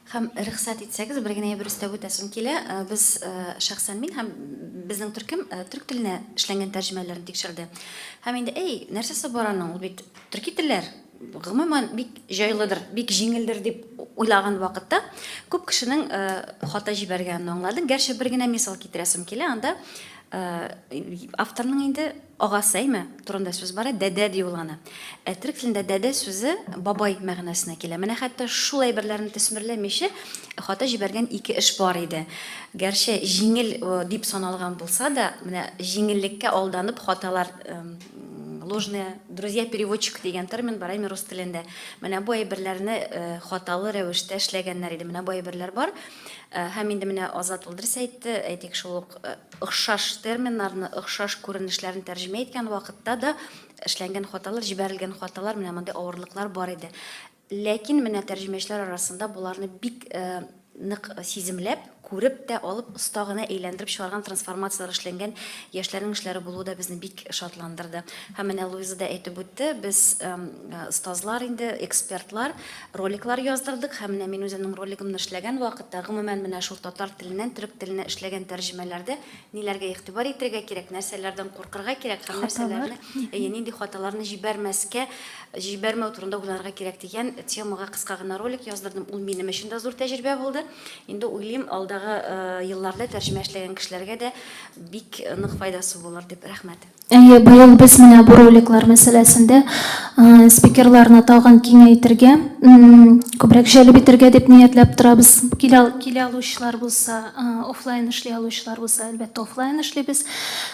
Һәм рөхсәт итсәгез, бер генә әйбер өстәп үтәсем килә. Э, без э, шәхсән мин һәм безнең төркем э, төрек теленә эшләнгән тәрҗемәләрне тикшерде. Һәм инде, әй, нәрсәсе бар аның, ул бит төрки телләр, гомумән бик җайлыдыр, бик җиңелдер дип уйлаган вакытта күп кешенең хата җибәргәнен аңладым. Гәрчә бер генә мисал китерәсем килә. Анда. Авторның инде агасы, әйме, турында сүз бара, дәдә ди ул аны. Ә төрек телендә дәдә сүзе бабай мәгънәсенә килә. Менә хәтта шул әйберләрне төсмерләмичә хата җибәргән ике эш бар иде. Гәрчә җиңел дип саналган булса да, менә җиңеллеккә алданып хаталар ложные друзья переводчик дигән термин бар, әйме, рус телендә. Менә бу әйберләрне хаталы рәвештә эшләгәннәр иде. Менә бу әйберләр бар. Һәм инде менә Азат ул дөрес әйтте, әйтик, шул ук охшаш терминнарны, охшаш күренешләрне тәрҗемә иткән вакытта да эшләнгән хаталар, җибәрелгән хаталар, менә мондый авырлыклар бар иде. Ләкин менә тәрҗемәчеләр арасында боларны бик нык сиземләп, күреп тә алып, оста гына әйләндереп чыгарган трансформацияләр эшләнгән яшьләрнең эшләре булуы да безне бик шатландырды. Һәм менә Луиза да әйтеп үтте, без остазлар инде, экспертлар, Роликлар яздырдык һәм менә мин үземнең ролигымны эшләгән вакытта, гомумән, менә шул татар теленнән төрек теленә эшләгән тәрҗемәләрдә ниләргә игътибар итәргә кирәк, нәрсәләрдән куркырга кирәк һәм нәрсәләрне, әйе, нинди хаталарны җибәрмәскә, җибәрмәү турында уйланырга кирәк дигән темага кыска гына ролик яздырдым. Ул минем өчен дә зур тәҗрибә булды. Инде уйлыйм, алдагы елларда тәрҗемә эшләгән кешеләргә дә бик нык файдасы булыр дип. Рәхмәт. Әйе, быел без менә бу роликлар мәсьәләсендә спикерларны тагын киңәйтергә, күбрәк җәлеп итәргә дип ниятләп торабыз. Килә, килә алучылар булса, офлайн эшли алучылар булса, әлбәттә, офлайн эшлибез.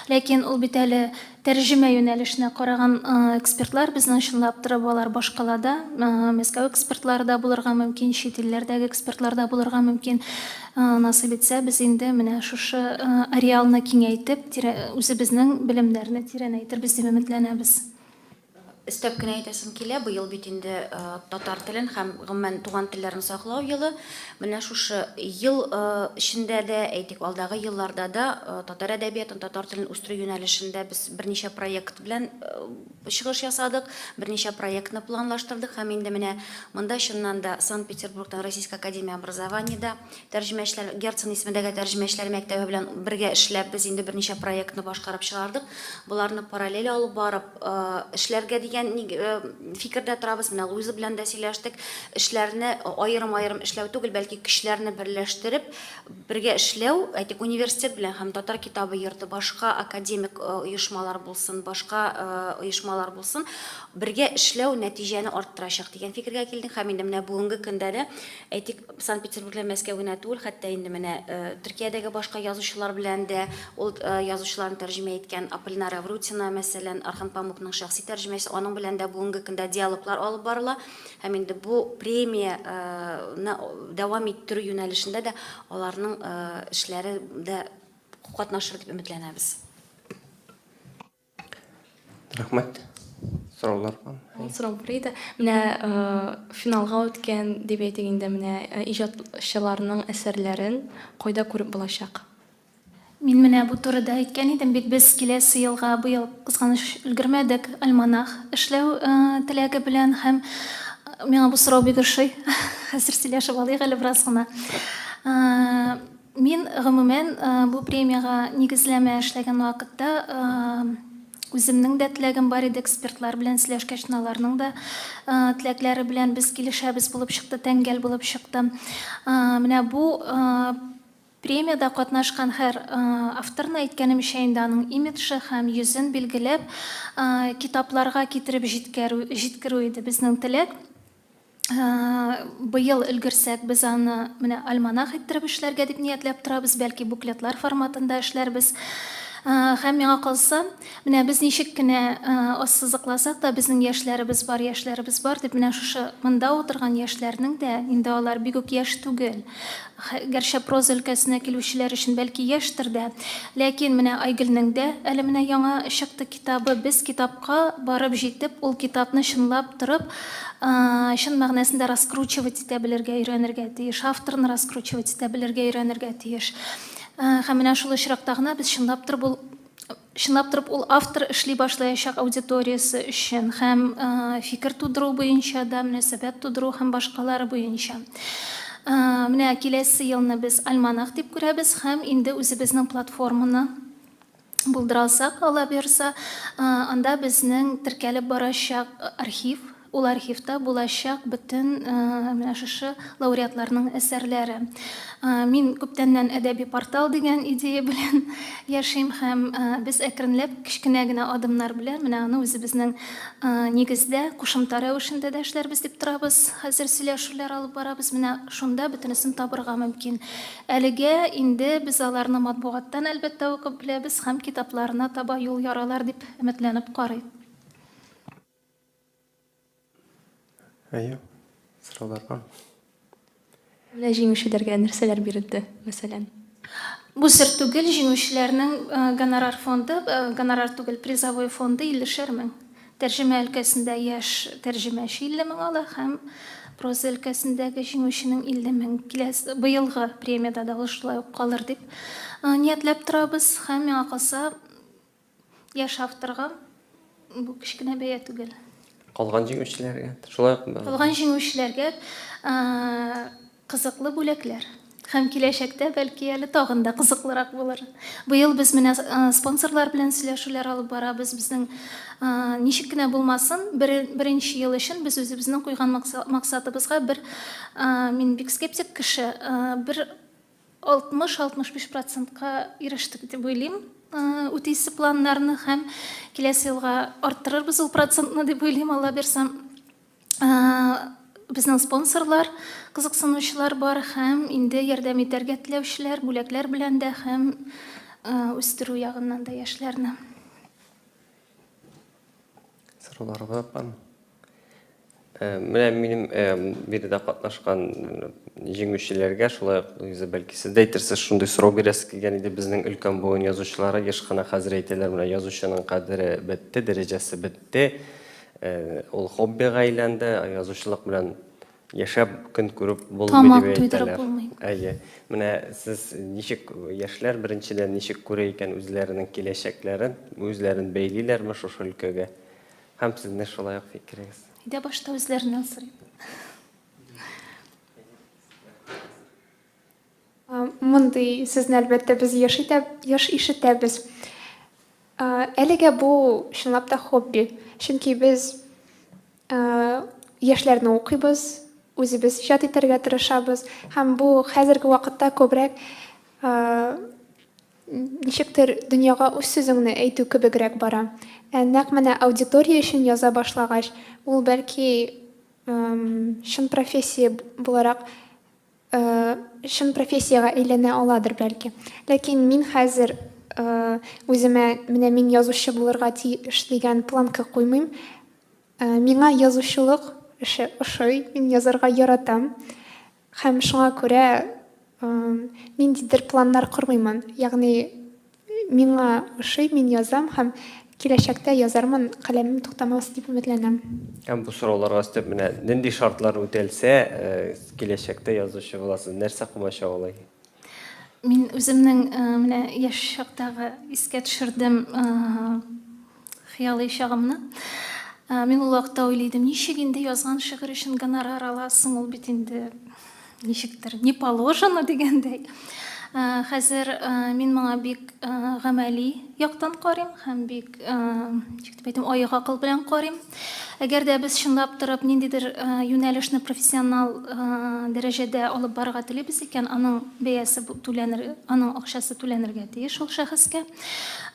Ләкин ул бит әле тәрҗемә юнәлешенә караган экспертлар безнең чынлап торып алар башкалада, Мәскәү экспертлары да булырга мөмкин, чит илләрдәге экспертлар да булырга мөмкин. Насыйп итсә, без инде менә шушы ареалны киңәйтеп, үзебезнең белемнәрне тирәнәйтербез дип өметләнәбез. Өстәп кенә әйтәсем килә, быел бит инде татар телен һәм гомумән туган телләрне саклау елы. Менә шушы ел эчендә дә, әйтик, алдагы елларда да татар әдәбиятын, татар телен үстерү юнәлешендә без берничә проект белән чыгыш ясадык, берничә проектны планлаштырдык һәм инде менә монда чыннан да Санкт-Петербургтан Российская академия образованиедә тәрҗемәчеләр, Герцен исемендәге тәрҗемәчеләр мәктәбе белән бергә эшләп без инде берничә проектны башкарып чыгардык. Боларны параллель алып барып эшләргә дигән фикердә торабыз. Менә Луиза белән дә сөйләштек. Эшләрне аерым-аерым эшләү түгел, бәлки көчләрне берләштереп, Бергә эшләү, әйтик, университет белән һәм Татар китабы йорты, башка академик оешмалар булсын, башка оешмалар булсын, бергә эшләү нәтиҗәне арттырачак дигән фикергә килдек. Һәм инде менә бүгенге көндә дә, әйтик, Санкт-Петербург белән Мәскәү генә түгел, хәтта инде менә Төркиядәге башка язучылар белән дә, ул язучыларны тәрҗемә иткән Аполлинария Аврутина, мәсәлән, Орхан Памукның шәхси тәрҗемәчесе, аның белән дә бүгенге көндә диалоглар алып барыла. Һәм инде бу премияне дәвам иттерү юнәлешендә дә аларның эшләре дә катнашыр дип өметләнәбез. Рәхмәт. Сораулар бар? Сорау бар иде. Менә финалга үткән дип әйтик инде, менә иҗатчыларның әсәрләрен кайда күреп булачак? Мин менә бу турыда әйткән идем бит, без киләсе елга, быел, кызганыч, өлгермәдек, альманах эшләү теләге белән һәм миңа бу сорау бик ошый. Хәзер сөйләшеп алыйк әле бераз гына. Мин, гомумән, бу премиягә нигезләмә эшләгән вакытта үземнең дә теләгем бар иде, экспертлар белән сөйләшкәч, аларның да теләкләре белән без килешәбез булып чыкты, тәңгәл булып чыкты. Менә бу Премиядә катнашкан һәр авторны, әйткәнемчә инде, аның имиджы һәм йөзен билгеләп, китапларга китереп җиткерү, җиткерү иде безнең теләк. Быел өлгерсәк, без аны менә альманах иттереп эшләргә дип ниятләп торабыз, бәлки буклетлар форматында эшләрбез. Һәм миңа калса, менә без ничек кенә ассызыкласак та, безнең яшьләребез бар, яшьләребез бар дип, менә шушы монда утырган яшьләрнең дә, инде алар бик үк яшь түгел, Гәрчә проза өлкәсенә килүчеләр өчен бәлки яшьтер дә, ләкин менә Айгөлнең дә әле менә яңа чыкты китабы. Без китапка барып җитеп, ул китапны чынлап торып, чын мәгънәсендә раскручивать итә белергә өйрәнергә тиеш, авторны раскручивать итә белергә өйрәнергә тиеш. Һәм менә шул очракта гына без чынлап торып ул Чынлап торып, ул автор эшли башлаячак аудиториясе өчен һәм фикер тудыру буенча да, мөнәсәбәт тудыру һәм башкалары буенча. Менә киләсе елны без альманах дип күрәбез һәм инде үзебезнең платформаны булдыра алсак, Алла боерса, анда безнең теркәлеп барачак архив. Ул архивта булачак бөтен менә шушы лауреатларның әсәрләре. Мин күптәннән әдәби портал дигән идея белән яшим һәм без әкренләп кечкенә генә адымнар белән менә аны үзебезнең нигездә кушымта рәвешендә дә эшләрбез дип торабыз. Хәзер сөйләшүләр алып барабыз. Менә шунда бөтенесен табырга мөмкин. Әлегә инде без аларны матбугаттан, әлбәттә, укып беләбез һәм китапларына таба юл яралар дип өметләнеп карыйк. Әйе, сораулар бар. Менә җиңүчеләргә нәрсәләр бирелде, мәсәлән? Бу сер түгел, җиңүчеләрнең э, гонорар фонды, э, гонорар түгел, призовой фонды 50 мең. Тәрҗемә өлкәсендә яшь тәрҗемәче 50 мең ала һәм проза өлкәсендәге җиңүченең 50 мең. Киләсе быелгы премиядә дә ул шулай ук калыр дип э, ниятләп торабыз һәм миңа калса Яшь авторга бу кечкенә бәя түгел. Калган җиңүчеләргә шулай ук. Калган җиңүчеләргә кызыклы бүләкләр. Һәм киләчәктә бәлки әле тагын да кызыклырак булыр. Быел без менә спонсорлар белән сөйләшүләр алып барабыз. Безнең ничек кенә булмасын, беренче ел өчен без үзебезнең куйган максатыбызга бер, мин бик скептик кеше, бер 60-65 процентка ирештек дип уйлыйм үтисе планнарны һәм киләсе елга арттырырбыз ул процентны дип уйлыйм, Алла бирса. Безнең спонсорлар, кызыксынучылар бар һәм инде ярдәм итәргә теләүчеләр, бүләкләр белән дә һәм үстерү ягыннан да яшьләрне. Сорауларыбыз бармы? Э, менә минем э, биредә катнашкан э, җиңүчеләргә шулай ук Луиза, бәлки сез дә әйтерсез, шундый сорау бирәсе килгән иде. Безнең өлкән буын язучылары еш кына хәзер әйтәләр, менә язучының кадере бетте, дәрәҗәсе бетте, ул хоббига әйләнде, язучылык белән яшәп көн күреп булмый Тамак дип туйдырып әйтәләр. булмый. Әйе. Менә сез ничек яшьләр беренчедән ничек күрә икән үзләренең киләчәкләрен, үзләрен бәйлиләрме шушы өлкәгә? Һәм сезнең шулай ук фикерегез. Әйдә башта үзләреннән сорыйк. Мондый сүзне, әлбәттә, без еш итә, еш ишетәбез. Әлегә бу чынлап та хобби. Чөнки без яшьләрне укыйбыз, үзебез иҗат итәргә тырышабыз. Һәм бу хәзерге вакытта күбрәк ничектер дөньяга үз сүзеңне әйтү кебегрәк бара. Ә нәкъ менә аудитория өчен яза башлагач, ул бәлки чын профессия буларак чын профессиягә әйләнә аладыр бәлки. Ләкин мин хәзер үземә менә мин язучы булырга тиеш дигән планка куймыйм. Миңа язучылык эше ошый, мин язарга яратам. Һәм шуңа күрә ниндидер планнар кормыймын. Ягъни миңа ошый, мин язам һәм киләчәктә язармын, каләмем туктамас дип өметләнәм. Һәм бу сорауларга өстәп, менә нинди шартлар үтәлсә, киләчәктә язучы буласыз, нәрсә комачаулый? Мин үземнең менә яшь чактагы искә төшердем Хыялый чагымны. Мин ул вакытта уйлый идем, ничек инде язган шигырь өчен гонорар аласың, ул бит инде ничектер не положено дигәндәй. Хәзер мин моңа бик гамәли яктан карыйм һәм бик, ничек дип әйтим, аек акыл белән карыйм. Әгәр дә без чынлап торып ниндидер юнәлешне профессионал дәрәҗәдә алып барырга телибез икән, аның бәясе түләнер, аның акчасы түләнергә тиеш ул шәхескә.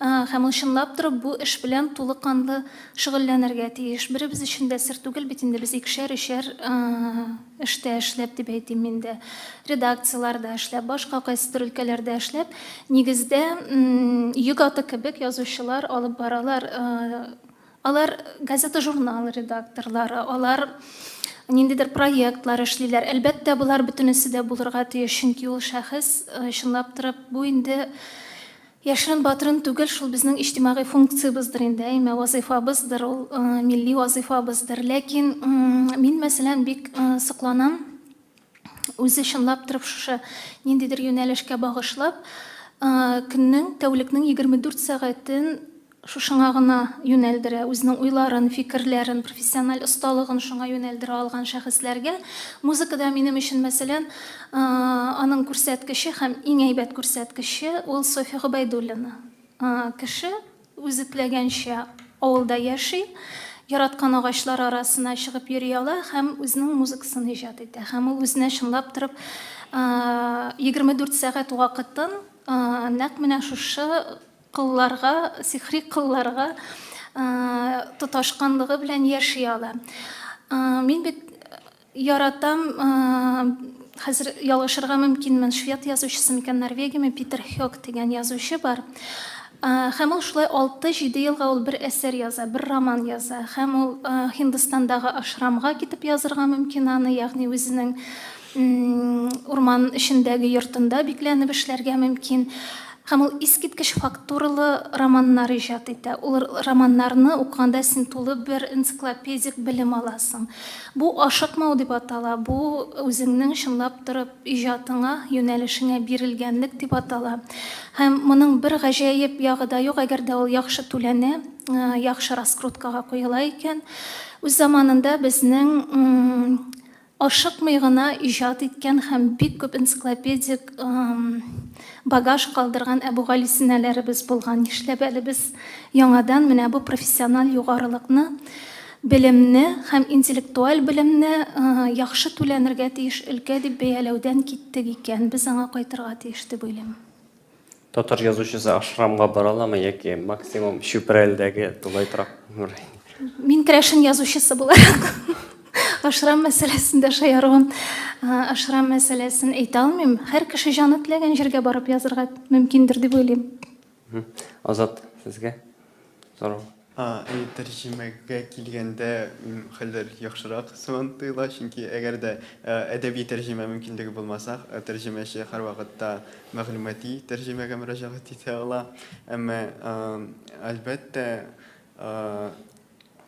Һәм ул чынлап торып бу эш белән тулы канлы шөгыльләнергә тиеш. Беребез өчен дә сер түгел бит инде, без икешәр, өчәр эштә эшләп дип әйтим инде, редакцияләрдә эшләп, башка кайсыдыр өлкәләрдә эшләп, нигездә йөк аты кебек язучылар алып баралар. Алар газета-журнал редакторлары, алар ниндидер проектлар эшлиләр. Әлбәттә, болар бөтенесе дә булырга тиеш, чөнки ул шәхес чынлап торып бу инде яшерен-батырын түгел, шул безнең иҗтимагый функциябездер инде, әйме, вазыйфабыздыр ул, милли вазыйфабыздыр. Ләкин мин, мәсәлән, бик сокланам үзе чынлап торып шушы ниндидер юнәлешкә багышлап, көннең, тәүлекнең 24 сәгатен шушыңа гына юнәлдерә, үзенең уйларын, фикерләрен, профессиональ осталыгын шуңа юнәлдерә алган шәхесләргә. Музыкада минем өчен, мәсәлән, аның күрсәткече һәм иң әйбәт күрсәткече ул Софья Гобәйдуллина. Кеше үзе теләгәнчә авылда яши. яраткан агачлар арасына чыгып йөри ала һәм үзенең музыкасын иҗат итә. Һәм ул үзенә чынлап торып 24 сәгать вакытын нәкъ менә шушы кылларга, сихри кылларга тоташканлыгы белән яши ала. Мин бит Яратам, хәзер ялгышырга мөмкинмен, швед язучысы микән, Норвегияме, Питер Хёк дигән язучы бар. Һәм ул шулай 6-7 елга ул бер әсәр яза, бер роман яза. Һәм ул Һиндстандагы ашрамга китеп язырга мөмкин аны, ягъни үзенең урман эчендәге йортында бикләнеп эшләргә мөмкин. Һәм ул искиткеч фактуралы романнар иҗат итә. Ул романнарны укыганда син тулы бер энциклопедик белем аласың. Бу ашыкмау дип атала, бу үзеңнең чынлап торып иҗатыңа, юнәлешеңә бирелгәнлек дип атала. Һәм моның бер гаҗәеп ягы да юк, әгәр дә ул яхшы түләнә, яхшы раскруткага куела икән. Үз заманында безнең Ашыкмый гына иҗат иткән һәм бик күп энциклопедик багаж калдырган Әбүгалисинәләребез булган. Нишләп әле без яңадан менә бу профессиональ югарылыкны, белемне һәм интеллектуаль белемне яхшы түләнергә тиеш өлкә дип бәяләүдән киттек икән? Без аңа кайтырга тиеш дип уйлыйм. Татар язучысы ашрамга бара аламы яки максимум Чүпрәлдәге тулай торак? Мин керәшен язучысы буларак ашрам мәсьәләсендә шаяруым, ашрам мәсьәләсен әйтә алмыйм. Һәр кеше җаны теләгән җиргә барып язырга мөмкиндер дип уйлыйм. Азат, сезгә сорау. Әйе, тәрҗемәгә килгәндә, минем хәлләр яхшырак сыман тоела, чөнки әгәр дә әдәби тәрҗемә мөмкинлеге булмаса, тәрҗемәче һәрвакытта мәгълүмати тәрҗемәгә мөрәҗәгать итә ала. Әмма, әлбәттә,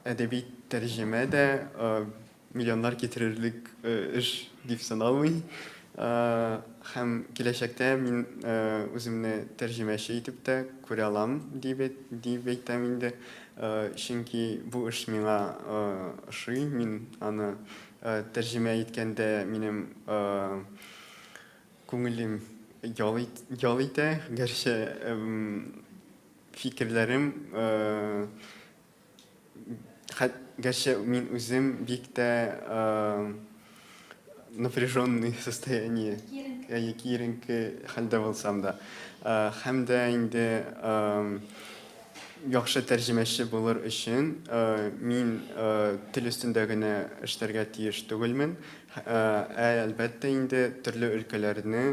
әдәби тәрҗемә дә миллионнар китерерлек эш дип саналмый. Һәм киләчәктә мин үземне тәрҗемәче итеп тә күрә алам, дип дип әйтәм инде. Чөнки бу эш миңа ошый, мин аны тәрҗемә иткәндә минем күңелем ял ял итә, гәрчә фикерләрем Гәрчә мин үзем бик тә напряженный состояние, әйе, киеренке хәлдә булсам да. Һәм дә инде яхшы тәрҗемәче булыр өчен мин тел өстендә генә эшләргә тиеш түгелмен, ә әлбәттә инде төрле өлкәләрне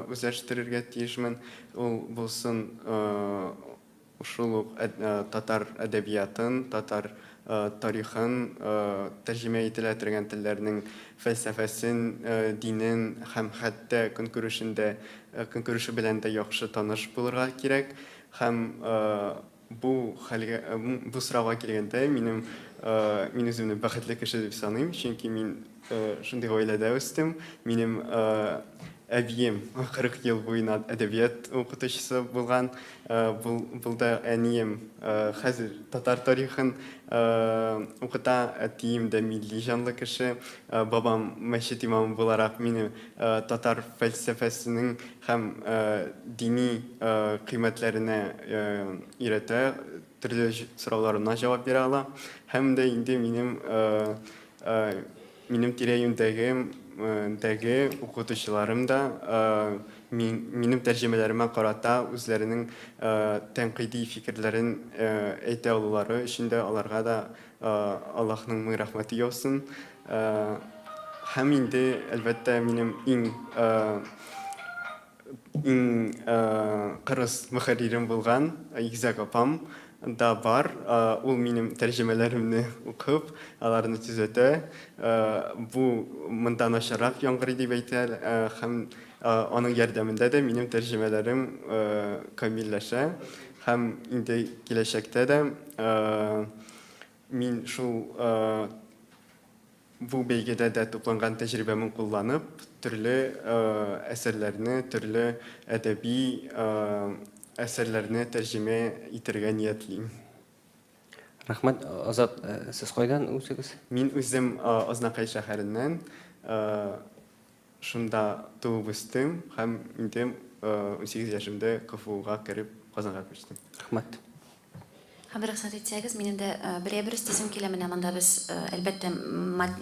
үзләштерергә тиешмен. Ул булсын Шул ук татар әдәбиятын, татар тарихын, тәрҗемә ителә торган телләрнең фәлсәфәсен, динен һәм хәтта көнкүрешен дә, көнкүреше белән дә яхшы таныш булырга кирәк. Һәм бу хәлгә, бу сорауга килгәндә, минем, мин үземне бәхетле кеше дип саныйм, чөнки мин шундый гаиләдә үстем. Минем әбием 40 ел буена әдәбият укытучысы булган. Булды әнием хәзер татар тарихын укыта, әтием дә милли җанлы кеше. Бабам мәчет имамы буларак мине татар фәлсәфәсенең һәм дини кыйммәтләренә өйрәтә, төрле сорауларына җавап бирә ала. Һәм дә инде минем Минем тирә-юньдәге дәге укытучыларым да минем тәрҗемәләремә карата үзләренең тәнкыйди фикерләрен әйтә алулары өчен дә аларга да Аллаһның мең рәхмәте яусын. Һәм инде, әлбәттә, минем иң Иң кырыс мөхәррирем булган игезәк апам да бар. Ул минем тәрҗемәләремне укып, аларны төзәтә. Бу монда начаррак яңгырый дип әйтә һәм аның ярдәмендә дә минем тәрҗемәләрем камилләшә. Һәм инде киләчәктә дә мин шул Бу бәйгедә дә тупланган тәҗрибәмен кулланып, төрле әсәрләрне, төрле әдәби әсәрләрне тәрҗемә итәргә ниятлим. Рәхмәт. Азат, сез кайдан үзегез? Мин үзем Азнакай шәһәреннән. Шунда туып үстем һәм инде 18 яшемдә КФУга кереп, Казанга күчтем. Рәхмәт. Һәм рөхсәт итсәгез, минем дә бер әйбер өстисем килә. Менә монда без, әлбәттә,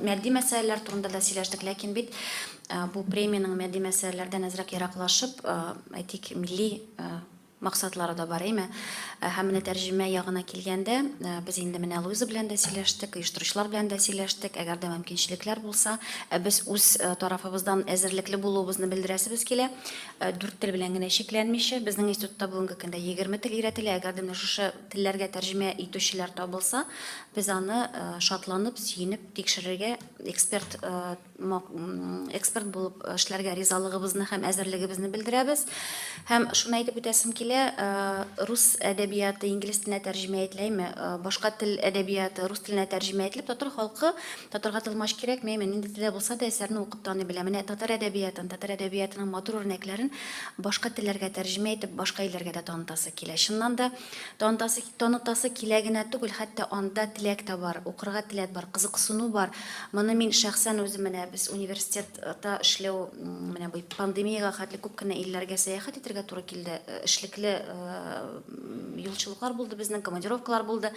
матди мәсьәләләр турында да сөйләштек, ләкин бит бу премиянең матди мәсьәләләрдән әзрәк ераклашып, әйтик, милли максатлары да бар, әйме? Һәм менә тәрҗемә ягына килгәндә, без инде менә Луиза белән дә сөйләштек, оештыручылар белән дә сөйләштек. Әгәр дә мөмкинчелекләр булса, без үз тарафыбыздан әзерлекле булуыбызны белдерәсебез килә. Дүрт тел белән генә чикләнмичә, безнең институтта бүгенге көндә 20 тел өйрәтелә. Әгәр дә менә шушы телләргә тәрҗемә итүчеләр табылса, без аны шатланып, сөенеп тикшерергә, эксперт эксперт булып эшләргә ризалыгыбызны һәм әзерлегебезне белдерәбез. Һәм шуны әйтеп үтәсем килә, рус әдәбияты инглиз теленә тәрҗемә ителәме, башка тел әдәбияты рус теленә тәрҗемә ителеп, татар халкы татарга тылмач кирәкми, әйме, нинди телдә булса да әсәрне укып таный белә. Менә татар әдәбиятын, татар әдәбиятының матур үрнәкләрен башка телләргә тәрҗемә итеп, башка илләргә дә танытасы килә. Чыннан да, танытасы, танытасы килә генә түгел, хәтта анда теләк тә бар, укырга теләк бар, кызыксыну бар. Моны мин шәхсән үзем менә без университетта эшләү, менә бу пандемиягә хәтле күп кенә илләргә сәяхәт итәргә туры килде. Эшлекле юлчылыклар булды безнең, командировкалар булды.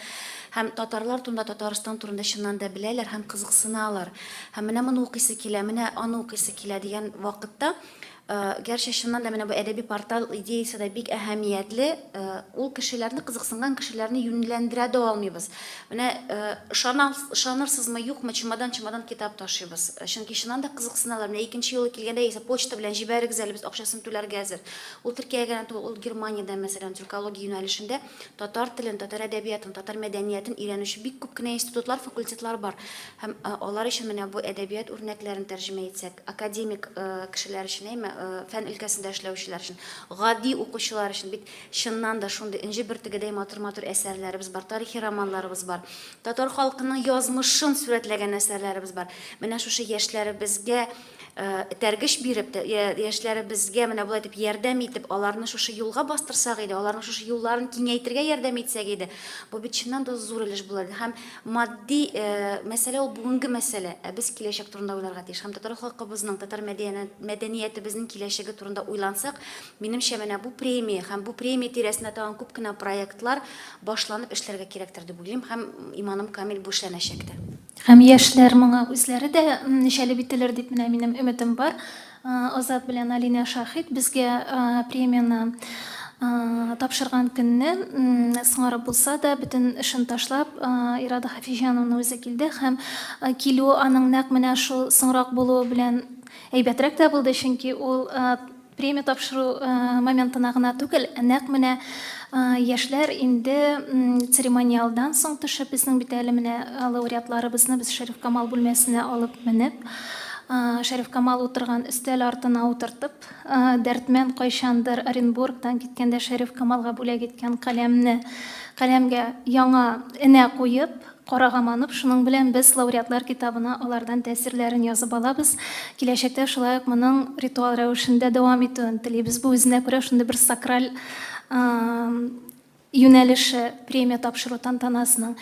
Һәм татарлар турында, Татарстан турында чыннан да беләләр һәм кызыксыналар. Һәм менә моны укыйсы килә, менә аны укыйсы килә дигән вакытта, гәрчә чыннан да менә бу әдәби портал идеясе дә бик әһәмиятле, ул кешеләрне, кызыксынган кешеләрне юньләндерә дә алмыйбыз. Менә ышана, ышанырсызмы, юкмы, чемодан-чемодан китап ташыйбыз. Чөнки чыннан да кызыксыналар. Менә икенче юлы килгәндә, яисә почта белән җибәрегез әле, без акчасын түләргә әзер. Ул Төркиягә генә түгел, ул Германиядә, мәсәлән, тюркология юнәлешендә татар телен, татар әдәбиятын, татар мәдәниятен өйрәнүче бик күп кенә институтлар, факультетлар бар. Һәм алар өчен менә бу әдәбият үрнәкләрен тәрҗемә итсәк, академик кешеләр өчен, әйме, фән өлкәсендә эшләүчеләр өчен, гади укучылар өчен бит чыннан да шундый энҗе бөртегедәй матур-матур әсәрләребез бар, тарихи романнарыбыз бар, татар халкының язмышын сурәтләгән әсәрләребез бар. Менә шушы яшьләребезгә этәргеч биреп, яшьләребезгә менә болай итеп ярдәм итеп, аларны шушы юлга бастырсак иде, аларның шушы юлларын киңәйтергә ярдәм итсәк иде, бу бит чыннан да зур өлеш булыр иде. Һәм матди мәсьәлә ул бүгенге мәсьәлә, ә без киләчәк турында уйларга тиеш. Һәм татар халкыбызның, татар мәдәниятебезнең киләчәге турында уйлансак, минемчә, менә бу премия һәм бу премия тирәсендә тагын күп кенә проектлар башланып эшләргә кирәктер дип уйлыйм һәм иманым камил, бу эшләнәчәк тә. Һәм яшьләр моңа үзләре дә җәлеп ителер дип менә минем өметем бар. Азат белән Алинә Шаһит безгә премияне тапшырган көнне соңарып булса да, бөтен эшен ташлап, Ирада Хафиҗановна үзе килде һәм килүе аның нәкъ менә шул соңрак булуы белән әйбәтрәк тә булды, чөнки ул Премия тапшыру моментына гына түгел, ә нәкъ менә яшьләр инде церемониалдан соң төшеп, безнең бит әле менә лауреатларыбызны без Шәриф Камал бүлмәсенә алып менеп, Шәриф Камал утырган өстәл артына утыртып, Дәрдмәнд кайчандыр Оренбургтан киткәндә Шәриф Камалга бүләк иткән каләмне, каләмгә яңа энә куеп, Карага манып, шуның белән без лауреатлар китабына алардан тәэсирләрен язып алабыз. Киләчәктә шулай ук моның ритуал рәвешендә дәвам итүен телибез. Бу үзенә күрә шундый бер сакраль юнәлеше премия тапшыру тантанасының.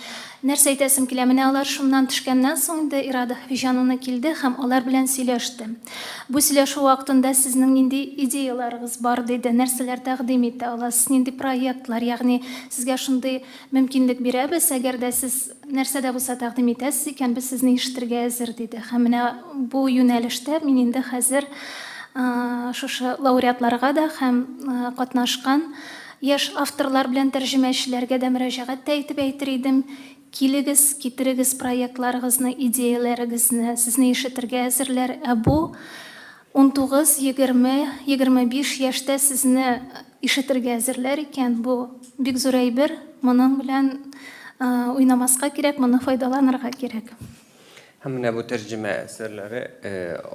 Нәрсә әйтәсем килә, менә алар шуннан төшкәннән соң инде Ирада Хафиҗановна килде һәм алар белән сөйләште. Бу сөйләшү вакытында сезнең нинди идеяларыгыз бар, диде, нәрсәләр тәкъдим итә аласыз, нинди проектлар, ягъни сезгә шундый Мөмкинлек бирәбез, әгәр дә сез нәрсә дә булса тәкъдим итәсез икән, без сезне ишетергә әзер, диде. Һәм менә бу юнәлештә мин инде хәзер шушы лауреатларга да һәм катнашкан яшь авторлар белән тәрҗемәчеләргә дә мөрәҗәгать тә итеп әйтер идем, килегез, китерегез проектларыгызны, идеяләрегезне, сезне ишетергә әзерләр. Ә бу 19, 20, 25 яшьтә сезне ишетергә әзерләр икән, бу бик зур әйбер, моның белән уйнамаска кирәк, моны файдаланырга кирәк. Һәм менә бу тәрҗемә әсәрләре,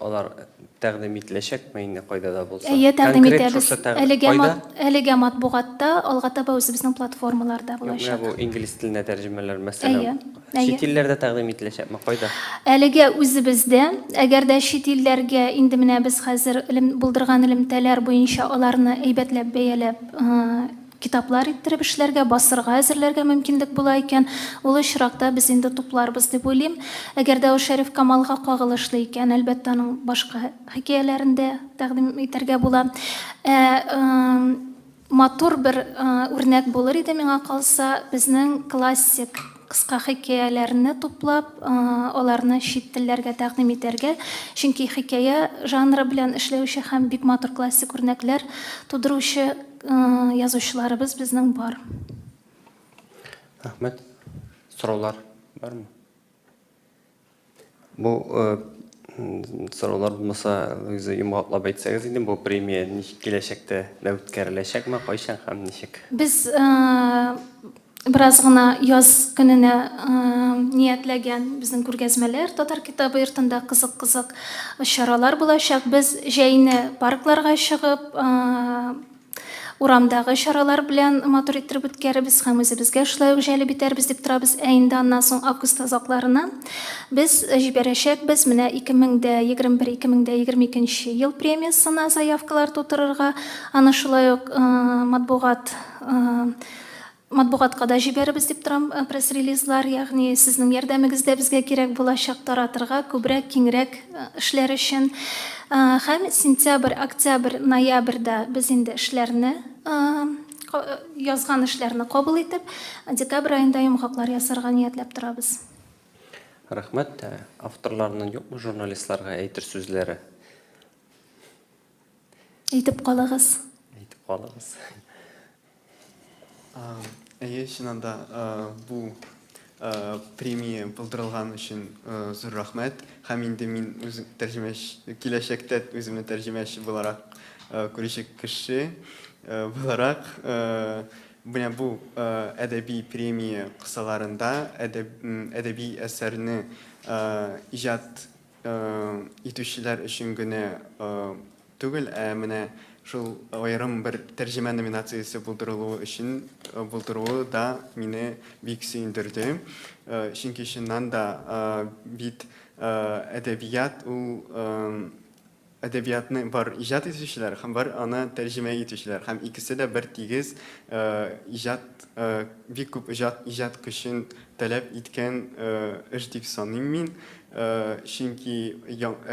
алар тәкъдим ителәчәкме инде кайда да булса? Әйе, тәкъдим итәбез. Әлегә, әлегә матбугатта, алга таба үзебезнең платформаларда булачак. Менә бу инглиз теленә тәрҗемәләр, мәсәлән, Әйе. Чит илләрдә тәкъдим ителәчәкме? Кайда? Әлегә үзебездә. Әгәр дә чит илләргә инде менә без хәзер элем, булдырган элемтәләр буенча аларны әйбәтләп бәяләп, китаплар иттереп эшләргә, басырга әзерләргә мөмкинлек була икән, ул очракта без инде тупларбыз дип уйлыйм. Әгәр дә ул Шәриф Камалга кагылышлы икән, әлбәттә, аның башка хикәяләрен дә тәкъдим итәргә була. Ә. Матур бер үрнәк булыр иде миңа калса, безнең классик кыска хикәяләрне туплап, аларны чит телләргә тәкъдим итәргә. Чөнки хикәя жанры белән эшләүче һәм бик матур классик үрнәкләр тудыручы язучыларыбыз безнең бар. Рәхмәт. Сораулар бармы? Бу сораулар булмаса, үзе йомгаклап әйтсәгез инде, бу премия ничек киләчәктә дә үткәреләчәкме, кайчан һәм ничек? Без бераз гына яз көненә ниятләгән безнең күргәзмәләр Татар китабы йортында кызык-кызык чаралар булачак. Без җәйне паркларга чыгып, Урамдагы чаралар белән матур иттереп үткәрербез һәм үзебезгә шулай ук җәлеп итәрбез дип торабыз. Ә инде аннан соң август азакларына без җибәрәчәкбез менә 2021-2022 ел премиясенә заявкалар тутырырга. Аны шулай ук матбугат Матбугатка да җибәрербез дип торам пресс-релизлар, ягъни сезнең ярдәмегез дә безгә кирәк булачак таратырга, күбрәк, киңрәк эшләр өчен. Һәм сентябрь, октябрь, ноябрьдә без инде эшләрне, язган эшләрне кабул итеп, декабрь аенда йомгаклар ясарга ниятләп торабыз. Рәхмәт. Авторларның юкмы журналистларга әйтер сүзләре? Әйтеп калыгыз. Әйтеп калыгыз. Әйе, чыннан да бу премия булдырылган өчен зур рәхмәт. Һәм инде мин үзем тәрҗемәче, киләчәктә үземне тәрҗемәче буларак күрүче кеше буларак, менә бу әдәби премия кысаларында әдәби әсәрне иҗат итүчеләр өчен генә түгел, ә менә шул аерым бер тәрҗемә номинациясе булдырылуы өчен булдыруы да мине бик сөендерде. Чөнки чыннан да бит әдәбият ул Әдәбиятны бар иҗат итүчеләр һәм бар аны тәрҗемә итүчеләр һәм икесе дә бер тигез иҗат, бик күп иҗат, иҗат көчен таләп иткән эш дип саныйм мин. Чөнки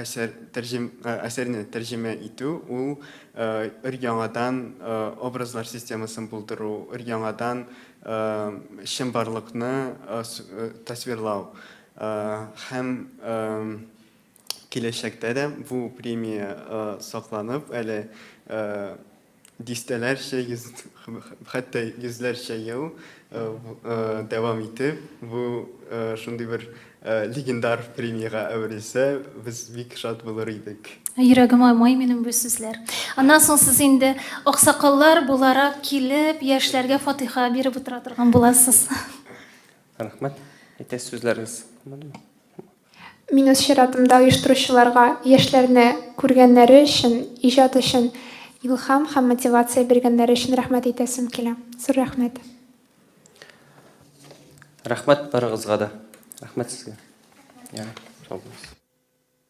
әсәр тәрҗем, әсәрне тәрҗемә итү ул өр-яңадан образлар системасын булдыру, өр-яңадан чынбарлыкны тасвирлау һәм Киләчәктә дә бу премия сакланып, әле дистәләрчә, йөз, хәтта йөзләрчә ел дәвам итеп, бу шундый бер легендар премиягә әверелсә, без бик шат булыр идек. Йөрәгемә май минем бу сүзләр. Аннан соң сез инде аксакаллар буларак килеп, яшьләргә фатыйха биреп утыра торган буласыз. Рәхмәт. Әйтәсе сүзләрегез булмадымы? Мин үз чиратымда оештыручыларга яшьләрне күргәннәре өчен, иҗат өчен илһам һәм мотивация биргәннәре өчен рәхмәт әйтәсем килә. Зур рәхмәт. Рәхмәт барыгызга да. Рәхмәт сезгә. Ярый, сау булыгыз.